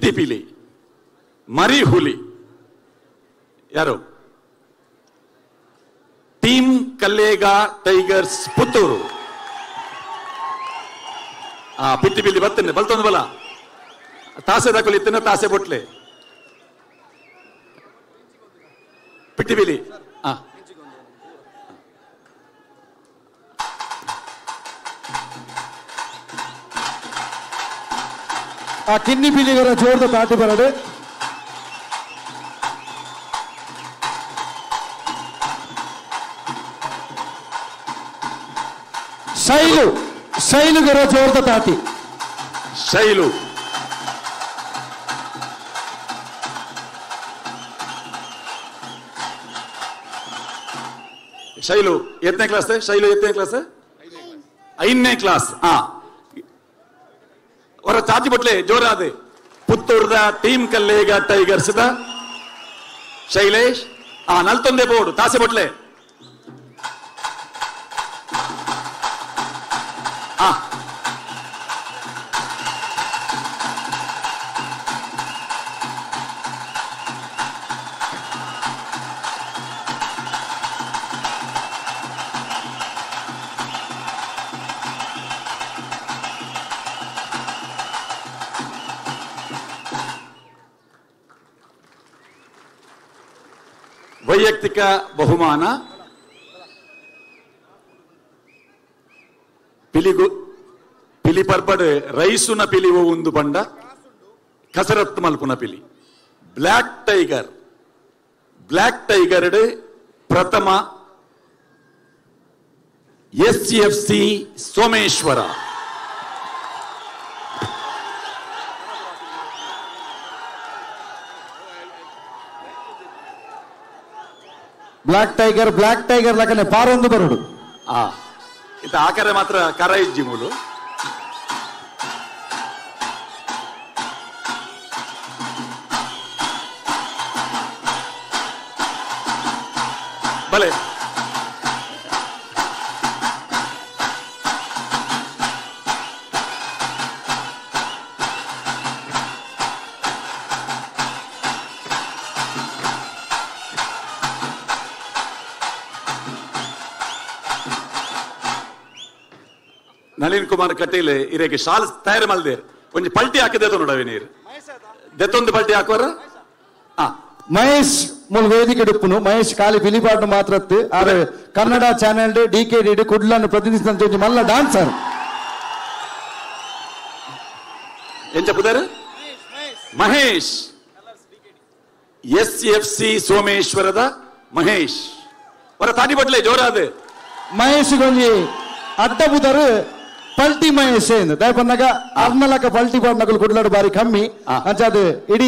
ಪಿತ್ತಿಪಿಲಿ ಮರಿ ಹುಲಿ ಯಾರು ಟೀಮ್ ಕಲ್ಲೇಗ ಟೈಗರ್ಸ್ ಪುತ್ತೂರು ಆ ಪಿತ್ತಿಪಿಲಿ ಬತ್ತನೆ ಬಲ್ತೊಂದು ಬಲ ತಾಸೆ ದಾಕಲಿ ಇತ್ತಿನ ತಾಸೆ ಬೊಟ್ಲೆ ಪಿಟ್ಟಿಬಿಲಿ ಆ ಆ ಕಿನ್ನಿ ಪಿಲಿಗರ ಜೋರ್ದ ತಾಟಿ ಬರಡು ಶೈಲು ಶೈಲುಗರ ಜೋರ್ದ ತಾಟಿ ಶೈಲು ಶೈಲು ಎತ್ತನೇ ಕ್ಲಾಸ್ ಶೈಲು ಎತ್ತನೇ ಕ್ಲಾಸ್ ಐದನೇ ಕ್ಲಾಸ್ ಆ ಅವರ ಚಾಚಿ ಬಟ್ಲೆ ಜೋರಾದೆ ಪುತ್ತೂರ್ದ team Kallega tigers the Shailesh ಆ ನಲ್ತೊಂದೇ ಬೋರ್ಡು ತಾಸೆ ಬಟ್ಲೆ ಆ ವೈಯಕ್ತಿಕ ಬಹುಮಾನ ಪಿಲಿಗು ಪಿಲಿ ಪರ್ಬಡ್ ರೈಸುನ ಪಿಲಿ ಒಂದು ಬಂಡ ಕಸರತ್ ಮಲ್ಪುನ ಪಿಲಿ ಬ್ಲ್ಯಾಕ್ ಟೈಗರ್ ಬ್ಲ್ಯಾಕ್ ಟೈಗರ್ ಪ್ರಥಮ S F C Someshwara black tiger black tiger ಲಕನೆ ಪಾರೊಂದು ಬರುಡು ಆ ಇದು ಆಕರೆ ಮಾತ್ರ ಕರ ಇಜ್ಜಿ ಮೂಲು ಬಲೆ ನಳಿನ್ ಕುಮಾರ್ ಕಟೀಲ್ ಇರೇಗೆ ಶಾಲ್ ತಯಾರು ಮಲ್ದೇರ್ ಒಂಜಿ ಪಲ್ಟಿ ಹಾಕಿದೆ ನೋಡವೆ ನೀರು ದೆತ್ತೊಂದು ಪಲ್ಟಿ ಹಾಕುವರ ಮಹೇಶ್ ಮೂಲ ವೇದಿಕೆ ಡುಪ್ಪುನು ಮಹೇಶ್ ಖಾಲಿ ಪಿಲಿಪಾಟು ಮಾತ್ರ ಆರೆ Kannada channel D K D ಕುಡ್ಲನ್ನು ಪ್ರತಿನಿಧಿಸಿದಂತ ಒಂಜಿ ಮಲ್ಲ ಡಾನ್ಸರ್ ಎಂಚ ಪುದರ್ ಮಹೇಶ್ ಎಸ್ ಎಫ್ ಸಿ ಸೋಮೇಶ್ವರದ ಮಹೇಶ್ ಅವರ ತಾಟಿ ಬಟ್ಲೆ ಜೋರಾದ ಮಹೇಶ್ ಗೊಂಜಿ ಅಡ್ಡ ಪುದರ್ ಪಲ್ಟಿ ಮಹೇಶ್ ಎಂದು ದಯಪನ್ನಾಗ ಅರ್ನಲಕ ಪಲ್ಟಿ ಪಾಡ್ನಕುಲು ಕುಡ್ಲಡು ಬಾರಿ ಕಮ್ಮಿ ಅಂಚಾದ ಇಡೀ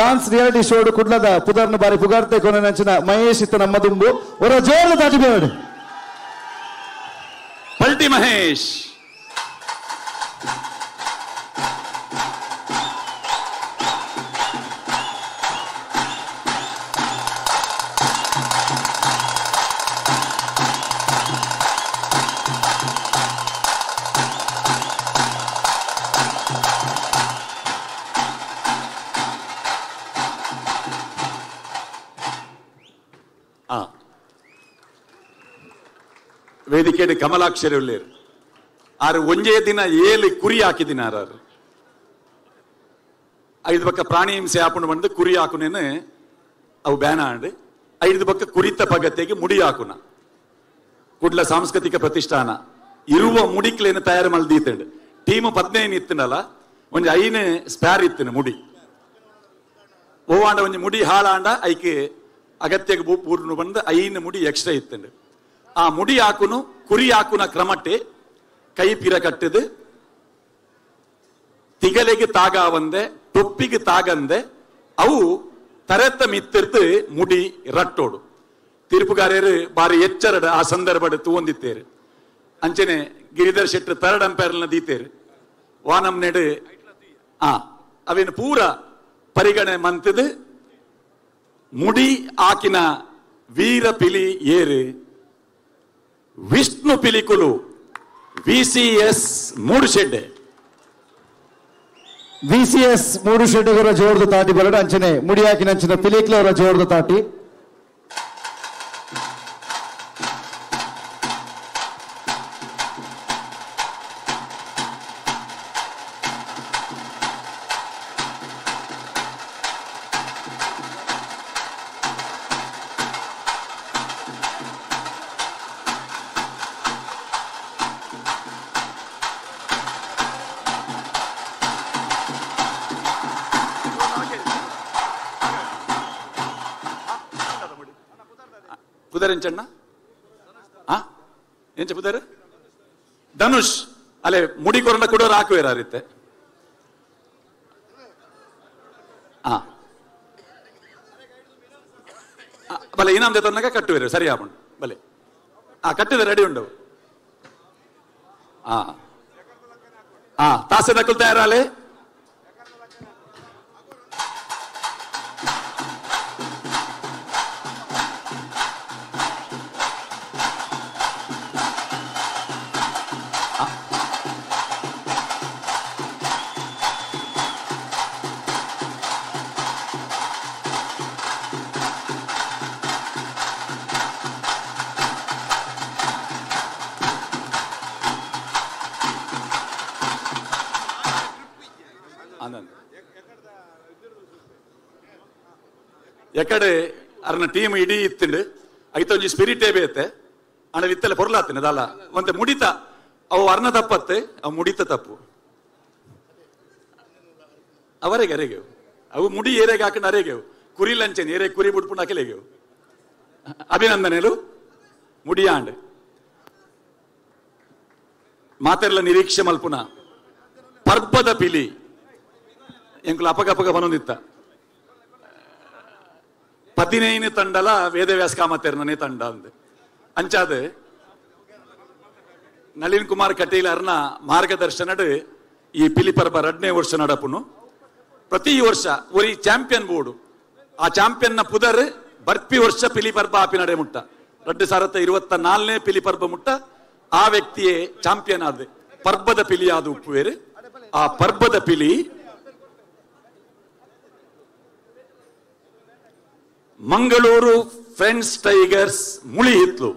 ಡಾನ್ಸ್ ರಿಯಾಲಿಟಿ ಶೋಡು ಕುಡ್ಲದ ಪುದರ್ನ ಬಾರಿ ಪುಗಾರ್ತೆ ಕೊನೆ ನಂಚಿನ ಮಹೇಶ್ ಇತ್ತ ನಮ್ಮ ದುಂಬು ಒರ ಜೋರ ತಾಟಿ ಬೇಡ ಪಲ್ಟಿ ಮಹೇಶ್ ವೇದಿಕೆಡ್ ಕಮಲಾಕ್ಷರಿ ಉಳ್ಳೇರು ಆರು ಒಂಜೇ ದಿನ ಏಳು ಕುರಿ ಹಾಕಿದಿನ ಆರು ಐದು ಪಕ್ಕ ಪ್ರಾಣಿ ಹಿಂಸೆ ಹಾಕೊಂಡು ಬಂದು ಕುರಿ ಹಾಕುನೇನು ಅವು ಬ್ಯಾನ ಆಂಡ್ ಐದು ಪಕ್ಕ ಕುರಿತ ಪಗತೆಗೆ ಮುಡಿ ಹಾಕುನ ಕುಡ್ಲ ಸಾಂಸ್ಕೃತಿಕ ಪ್ರತಿಷ್ಠಾನ ಇರುವ ಮುಡಿಕ್ಲೇನು ತಯಾರು ಮಲ್ದೀತಂಡು ಟೀಮ್ 15 ಇತ್ತನಲ್ಲ ಒಂಜಿ 5 ಸ್ಪ್ಯಾರ್ ಇತ್ತನ ಮುಡಿ ಓವಾಂಡ ಒಂಜಿ ಮುಡಿ ಹಾಳಾಂಡ ಐಕೆ ಅಗತ್ಯಕ್ಕೆ ಬೂರ್ನು ಬಂದು 5 ಮುಡಿ ಎಕ್ಸ್ಟ್ರಾ ಇತ್ತಂಡು ಆ ಮುಡಿ ಹಾಕುನು ಕುರಿ ಹಾಕುನ ಕ್ರಮಟ್ಟೆ ಕೈ ಪಿರ ಕಟ್ಟದು ತಿಗಲೆಗೆ ತಾಗಾವಂದೆ ಟೊಪ್ಪಿಗೆ ತಾಗಂದೆ ಅವು ತರೆತ ಮಿತ್ತಿರ್ತು ಮುಡಿ ರಟ್ಟೋಡು ತೀರ್ಪುಗಾರರು ಬಾರಿ ಎಚ್ಚರಡು ಆ ಸಂದರ್ಭ ತೂವೊಂದಿತ್ತೇರು ಅಂಚನೆ ಗಿರಿಧರ್ ಶೆಟ್ಟರ್ ತರ್ಡ್ ಅಂಪೈರ್ನ ದೀತೇರು ವಾನಂ ನೆಡು ಆ ಅವೇನು ಪೂರ ಪರಿಗಣನೆ ಮಂತದು ಮುಡಿ ಆಕಿನ ವೀರ ಪಿಲಿ ಏರು ವಿಷ್ಣು ಪಿಲಿಕುಲು VCS Moodushed. ವಿಸಿಎಸ್ ಮೂಡು ಶೆಟ್ಟಿಗರ ಜೋರ್ದ ತಾಟಿ ಬರಡು ಅಂಚನೆ ಮುಡಿಯಾಕಿನಂಚಿನ ಪಿಲಿಕ್ಲವರ ಜೋರ್ದ ತಾಟಿ. ಪುದರೆಂಚಣ್ಣ ಎಂಚ ಪುದರ್ ಧನುಷ್ ಅಲ್ಲೇ ಮುಡಿ ಕೊರಂಡ ಕೊಡೋರು ಹಾಕುವೇರ ರೀತೆ. ಬಲೆ ಇನಾಮ್ ತನ್ನಗ ಕಟ್ಟುವೇರು ಸರಿ ಆಪುಂಡು ಬಲೆ. ಕಟ್ಟಿದ ರೆಡಿ ಉಂಡು. ತಾಸೆ ದಕ್ಕಲು ತಯಾರಾಲೆ. ಎಕಡೆ ಅರ್ನ ಟೀಮ್ ಇಡೀ ಇತ್ತಿಂಡು ಐತ ಒಂಜಿ ಸ್ಪಿರಿಟೇ ಬೇತೆ ಅಣ್ಣ ಇತ್ತಲ್ಲ ಪೊರ್ಲಾತಿನ ಅದಲ್ಲ ಒಂತೆ ಮುಡಿತ ಅವು ಅರ್ನ ತಪ್ಪತ್ತೆ ಅವು ಮುಡಿತ ತಪ್ಪು ಅವರೆಗೆ ಅರೆಗೆವು ಅವು ಮುಡಿ ಏರೆಗೆ ಹಾಕೊಂಡು ಅರೆಗೆವು ಕುರಿ ಲಂಚೇನು ಏರೆ ಕುರಿ ಬಿಟ್ಕೊಂಡು ಹಾಕಲೇಗೆವು. ಅಭಿನಂದನೆಲು ಮುಡಿಯಾಂಡ್ ಮಾತೆರ್ಲ ನಿರೀಕ್ಷೆ ಮಲ್ಪುನ ಪರ್ಬದ ಪಿಲಿ ಎಂಕುಲು ಅಪಗಪಗ ಬನೊಂದಿತ್ತ 15 ತಂಡಲ ವೇದವ್ಯಾಸ ಕಾಮತೆರ್ನೇ ತಂಡ ಅಂದೆ ಅಂಚಾದ ನಳಿನ್ ಕುಮಾರ್ ಕಟೀಲ್ ಅರ್ನ ಮಾರ್ಗದರ್ಶನಡು ಈ ಪಿಲಿ ಪರ್ಬ 2ನೇ ವರ್ಷ ನಡಪುನು. ಪ್ರತಿ ವರ್ಷ ಒರಿ ಚಾಂಪಿಯನ್ ಬೋರ್ಡು ಆ ಚಾಂಪಿಯನ್ ನ ಪುದರ್ ಬರ್ಪಿ ವರ್ಷ ಪಿಲಿ ಪರ್ಬ ಆಪಿ ನಡೆ ಮುಟ್ಟ 2024ನೇ ಪಿಲಿ ಪರ್ಬ ಮುಟ್ಟ ಆ ವ್ಯಕ್ತಿಯೇ ಚಾಂಪಿಯನ್ ಆದ ಪರ್ಬದ ಪಿಲಿ ಆದ ಉಪ್ಪುವೇರು. ಆ ಪರ್ಬದ ಪಿಲಿ ಮಂಗಳೂರು ಫ್ರೆಂಡ್ಸ್ ಟೈಗರ್ಸ್ ಮುಳಿಹಿತ್ಲು.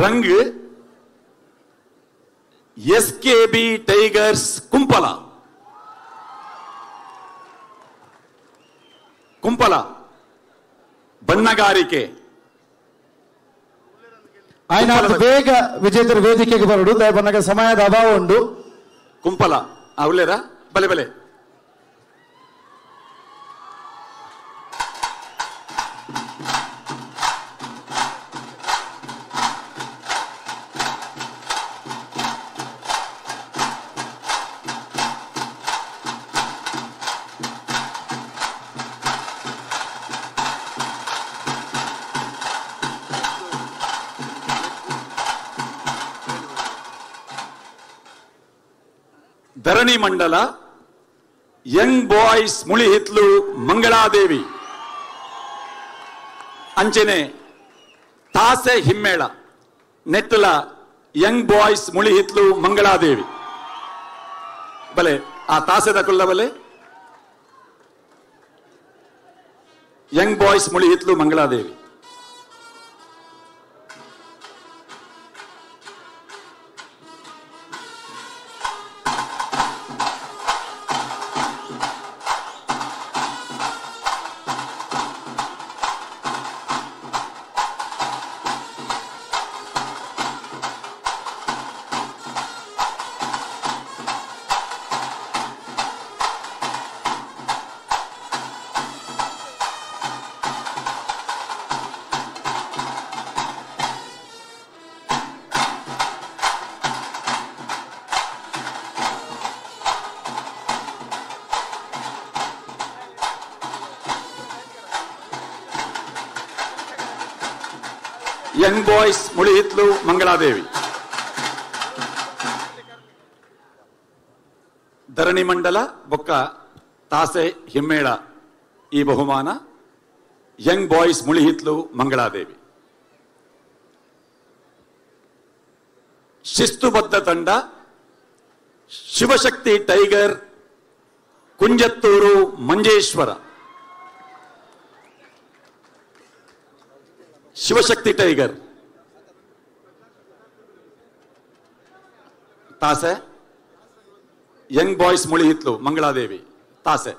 ರಂಗ್ ಎಸ್ಕೆಬಿ ಟೈಗರ್ಸ್ ಕುಂಪಲ. ಕುಂಪಲ ಬಣ್ಣಗಾರಿಕೆ ಆಯ್ನ ಬೇಗ ವಿಜೇತರ ವೇದಿಕೆಗೆ ಬರಡು ದಯಪನ್ನಗ ಸಮಯದ ಅಭಾವ ಉಂಟು. ಕುಂಪಲ ಅವಲೇರಾ ಬಲೆ ಬಲೆ ಧರಣಿ ಮಂಡಲ ಯಂಗ್ ಬಾಯ್ಸ್ ಮುಳಿಹಿತ್ಲು ಮಂಗಳಾದೇವಿ ಅಂಚನೆ ತಾಸೆ ಹಿಮ್ಮೇಳ ನೆಟ್ಟಲ ಯಂಗ್ ಬಾಯ್ಸ್ ಮುಳಿಹಿತ್ಲು ಮಂಗಳಾದೇವಿ ಬಲೆ ಆ ತಾಸೆದ ಕುಲ್ಲ ಬಲೆ young boys Mulihithlu Mangaladevi. Young boys Mulihitlu Mangaladevi. ಧರಣಿ ಮಂಡಲ ಬೊಕ್ಕ ತಾಸೆ ಹಿಮ್ಮೇಳ ಈ ಬಹುಮಾನ ಯಂಗ್ ಬಾಯ್ಸ್ ಮುಳಿಹಿತ್ಲು ಮಂಗಳಾದೇವಿ. ಶಿಸ್ತುಬದ್ಧ ತಂಡ ಶಿವಶಕ್ತಿ ಟೈಗರ್ ಕುಂಜತ್ತೂರು ಮಂಜೇಶ್ವರ. ಶಿವಶಕ್ತಿ ಟೈಗರ್ ತಾಸೆ, ಯಂಗ್ ಬಾಯ್ಸ್ ಮುಳಿಹಿತ್ಲು ಮಂಗಳಾದೇವಿ ತಾಸೆ.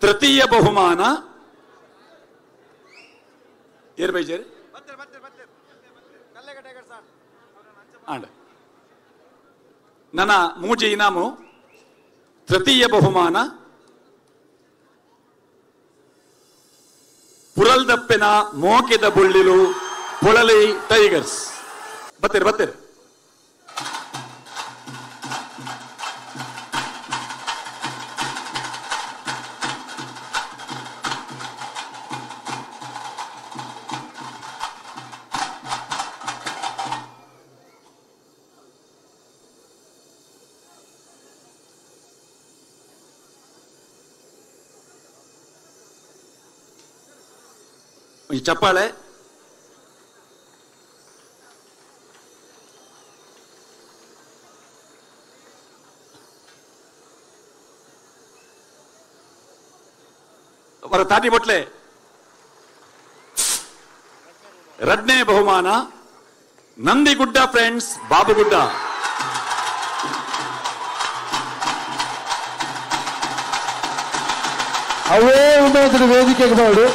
ತೃತೀಯ ಬಹುಮಾನ ಏರ್ ಬೈಜೇರಿ ಆಂಡ ನನ್ನ ಮೂಜಿ ಇನಾಮು. ತೃತೀಯ ಬಹುಮಾನ ಪುರಲ್ದಪ್ಪೆನ ಮೋಕೆದ ಬುಳ್ಳಿಲು ಪೊಳಲಿ ಟೈಗರ್ಸ್. ಬತ್ತೀರಿ ಬತ್ತೀರಿ. ಈ ಚಪ್ಪಾಳೆ. ಅವರ ತಾಟಿ ಬೊಟ್ಲೆ. ಎರಡನೇ ಬಹುಮಾನ ನಂದಿಗುಡ್ಡ ಫ್ರೆಂಡ್ಸ್ ಬಾಬುಗುಡ್ಡ. ಅವೇ ಉಮೇದ್ರ ವೇದಿಕೆಗೆ ಬಾಡು.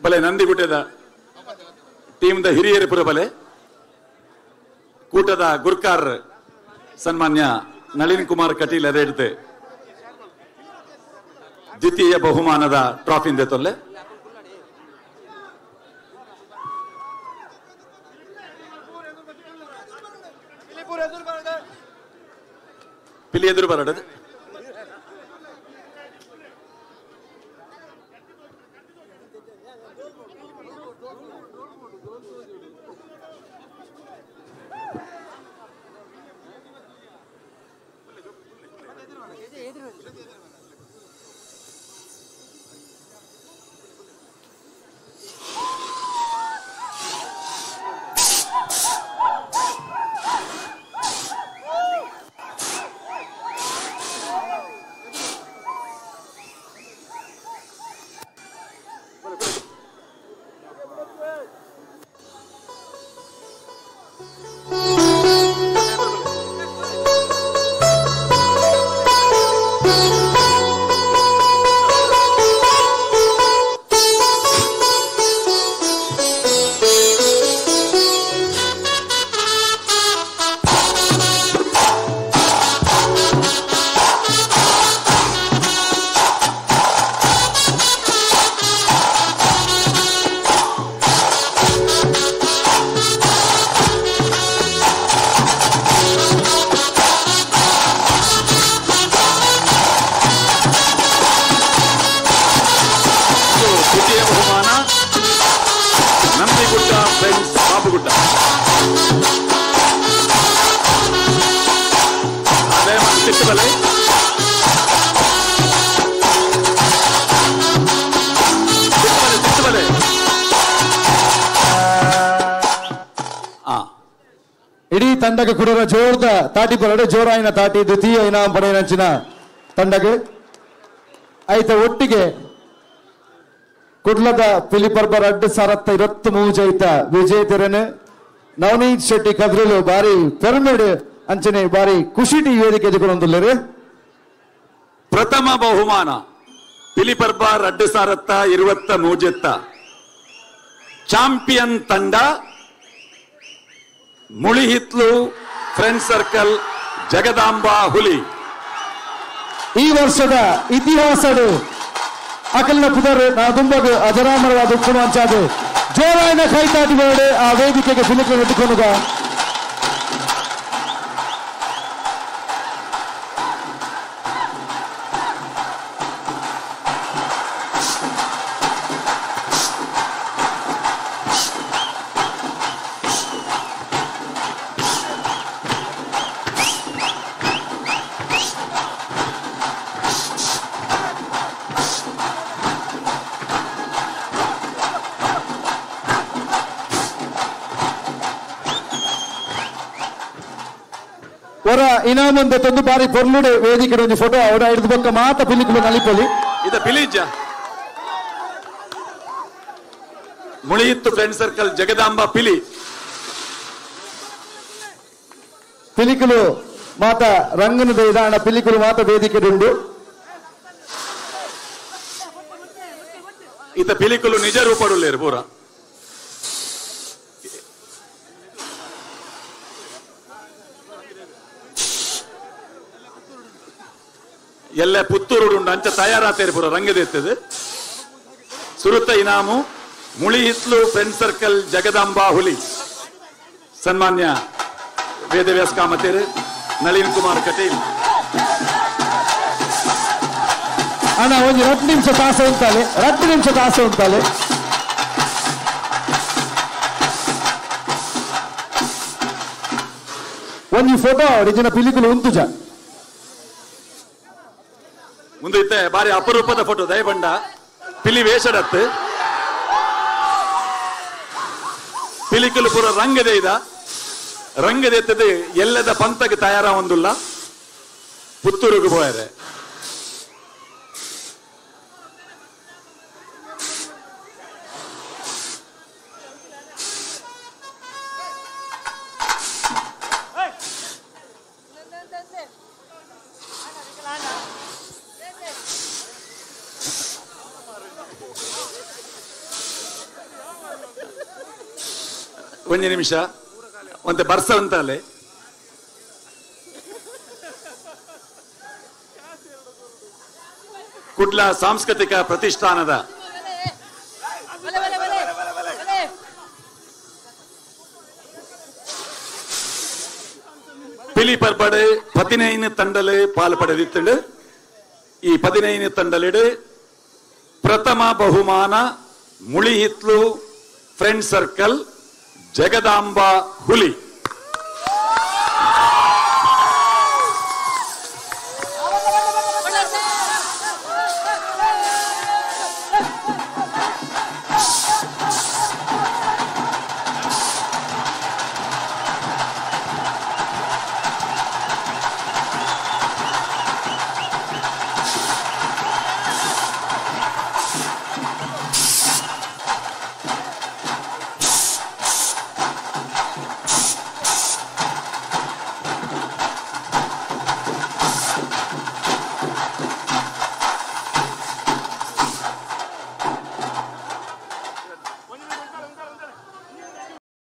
ಬಲೆ ನಂದಿಗುಡ್ಡದ ಟೀಮ್ದ ಹಿರಿಯರ ಪುರ ಬಲೆ ಕೂಟದ ಗುರ್ಕಾರ್ ಸನ್ಮಾನ್ಯ ನಳಿನ್ ಕುಮಾರ್ ಕಟೀಲ್ ಅದೇ ದ್ವಿತೀಯ ಬಹುಮಾನದ ಟ್ರಾಫಿಯಿಂದ ತೊಲ್ಲೆ. ಪಿಲಿ ಎದುರು ಬರಡದು. Thank you. ತಂಡಕ್ಕೆ ಕುಡರ ಜೋರ್ದ ತಾಟಿ ಪರಡು ಜೋರಾಯಿನ ತಾಟಿ ದ್ವಿತೀಯ ಇನಾಮ್ ಪಡೆಯಿನಂಚಿನ ತಂಡಕ್ಕೆ ಐತ ಒಟ್ಟಿಗೆ ಕುಡ್ಲದ ಪಿಲಿಪರ್ಬ ರಡ್ಡು ಸಾರತ್ತ 23 ಐತ ವಿಜೇತರನು ನವನೀತ್ ಶೆಟ್ಟಿ ಕದ್ರಲು ಬಾರಿ ಪೆರ್ಮೆಡ್ ಅಂಚನೆ ಬಾರಿ ಖುಷಿಟಿ ವೇದಿಕೆ ಎದುಕೊಂದುಲ್ಲರು. ಪ್ರಥಮ ಬಹುಮಾನ ಪಿಲಿಪರ್ಬ ರಡ್ಡು ಸಾರತ್ತ 23 ಚಾಂಪಿಯನ್ ತಂಡ ಮುಳಿಹಿತ್ಲು ಫ್ರೆಂಡ್ ಸರ್ಕಲ್ ಜಗದಾಂಬಾ ಹುಲಿ. ಈ ವರ್ಷದ ಇತಿಹಾಸದ ಅಕಲ್ನ ಪುದರ್ ನಾ ದುಂಬಗು ಅಜರಾಮರವಾದ ಉಪ್ಪುನು ಅಂಚಾದು ಜೋರಾಯಿನ ಕೈತಾಟಿ ಬೇಡ ಆ ವೇದಿಕೆಗೆ ಪಿಲಿಕಲು ಎದ್ದುಕೊನುಗ. ಹೊರ ಇನಾಮಂದ ತಂದು ಬಾರಿ ಪೊರ್ಲುಡೆ ವೇದಿಕೆ ಒಂಜಿ ಫೋಟೋ ಅವರ ಹಿಡಿದು ಬೊಕ್ಕ ಮಾತ ಪಿಲಿಕುಲು ನಲಿಪೊಲಿ. ಇದ ಪಿಲಿಜ ಮುಳಿಯಿತ್ತು ಫ್ರೆಂಡ್ ಸರ್ಕಲ್ ಜಗದಾಂಬಾ ಪಿಲಿ ಪಿಲಿಕುಲು ಮಾತ ರಂಗನ ಇದಾಣ ಪಿಲಿಕುಲು ಮಾತ ವೇದಿಕೆ ಉಂಡು. ಇತ ಪಿಲಿಕುಲು ನಿಜ ರೂಪಡುಲ್ಲೇರು ಪೂರ. ಎಲ್ಲ ಪುತ್ತೂರು ಉಂಡು ಅಂಚ ತಯಾರಾತೇರಿ ಪೂರ ರಂಗದೆತ್ತದು. ಸುರುತ ಇನಾಮು ಮುಳಿಹಿತ್ಲು ಫ್ರೆಂಡ್ ಸರ್ಕಲ್ ಜಗದಾಂಬಾ ಹುಲಿ. ಸನ್ಮಾನ್ಯ ವೇದವ್ಯಾಸ ಕಾಮತೇರು ನಳಿನ್ ಕುಮಾರ್ ಕಟೀಲ್. ಅಣ್ಣ ಒಂದು 2 ನಿಮಿಷ ತಾಸು ಉಂಟಾಲೆ, 2 ನಿಮಿಷ ತಾಸು ಉಂಟಾಲೆ. ಒಂಜಿ ಫೋಟೋ ನಿಜನ ಪಿಲಿಕುಲು ಉಂತುಜ ಮುಂದೆ ಬಾರಿ ಅಪರೂಪದ ಫೋಟೋ ದಯಬಂಡ ಪಿಲಿ ವೇಷಡತ್ತು ಪಿಲಿಕುಲು ಪೂರ ರಂಗದೆ ಇದ ರಂಗದೆತ್ತದು ಎಲ್ಲದ ಪಂತಕ್ಕೆ ತಯಾರ ಒಂದುಲ್ಲ ಪುತ್ತೂರಿಗೆ ಪೋಯರೆ. ಒಂದು ನಿಮಿಷ ಒಂತೆ ಬರ್ಸ ಅಂತಲೆ ಕುಡ್ಲ ಸಾಂಸ್ಕೃತಿಕ ಪ್ರತಿಷ್ಠಾನದ ಪಿಲಿ ಪರ್ಬಡು 15 ತಂಡಲು ಪಾಲು ಪಡೆದಿತ್ತು. ಈ 15 ತಂಡಲಿಡು ಪ್ರಥಮ ಬಹುಮಾನ ಮುಳಿಹಿತ್ಲು ಫ್ರೆಂಡ್ ಸರ್ಕಲ್ ಜಗದಾಂಬಾ ಹುಲಿ.